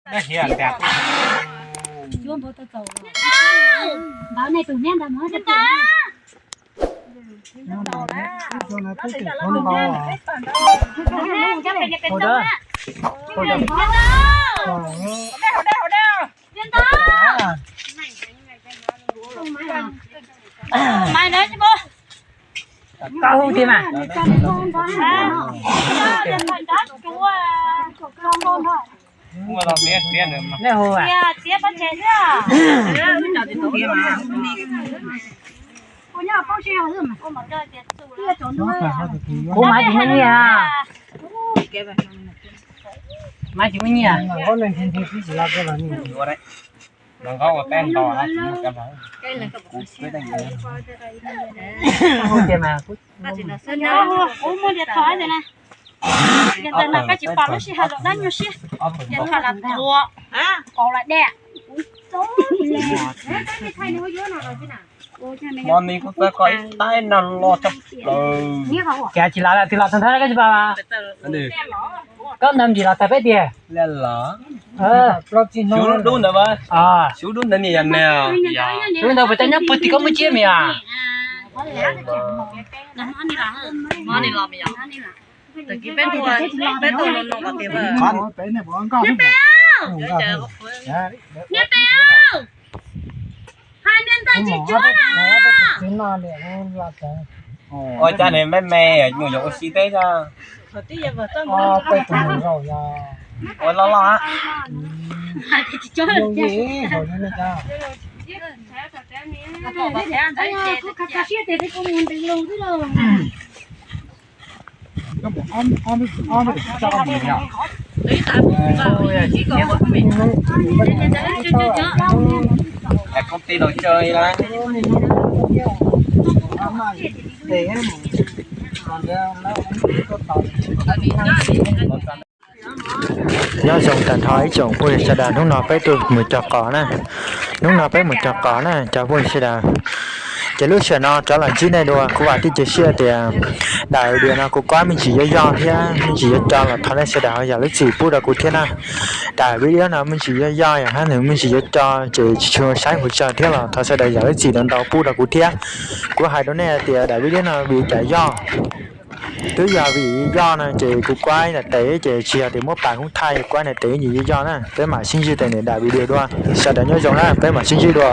Ntawd nej tus niam ntawd mus ntawd. Koj hu tiag mas. Nej hu a? Kuv mas tsis muaj nyiaj. Mas tsis muaj nyiaj. Kuv muaj diav thom na, diav thom na, koj tsis pom lub sij hawm los dab nyuag siab, diav thom las tuav, kaus las dej. Hmo no kuv txawj koj ib tais no los tshaj plaws. Cas tsis los twb los tag nrho koj tsis pom. Koj ntawd ntsis los tag peb tiag. Xyov lub dub ntawd, xyov lub dub ntawd nws yog nws. Lub ntawd puas cov nyob puag tim koj muaj tsiab mas yog. Ua cas nws me me nyuam yaus ua si teb xwb. Ua loj loj. Công ty đồ chơi đó. Nyob zoo tag nrho ib tsoom phooj ywg sawv daws, hnub no peb tuaj mus cog qos na. Hnub no peb mus cog qos na cov phooj ywg sawv daws. Ces lub sij hawm no rov los ntsib nej dua, kuv vam thiab cia siab tias daim video no kuv kuab me ntsis yuav yog thiab me ntsis yuav co los thov nej sawv daws ho zam lub txim pub rau kuv thiab na. Daim video no me ntsis yuav yog yog hab nws me ntsis yuav co ces tsis tshua saib npaum cas thiab los thov sawv daws zam lub txim ntau ntau pub rau kuv thiab. Kuv hais rau nej tias daim video no vim cas yog, twb yog vim yog no ces kuv kuab ib nta tes ces tsis yog tias muab pas koob thaij, kuab ib nta tes ces yog yog na. Peb mam sib ntsib tias nws daim video dua, sawv daws nyob zoo na, peb mam sib ntsib dua.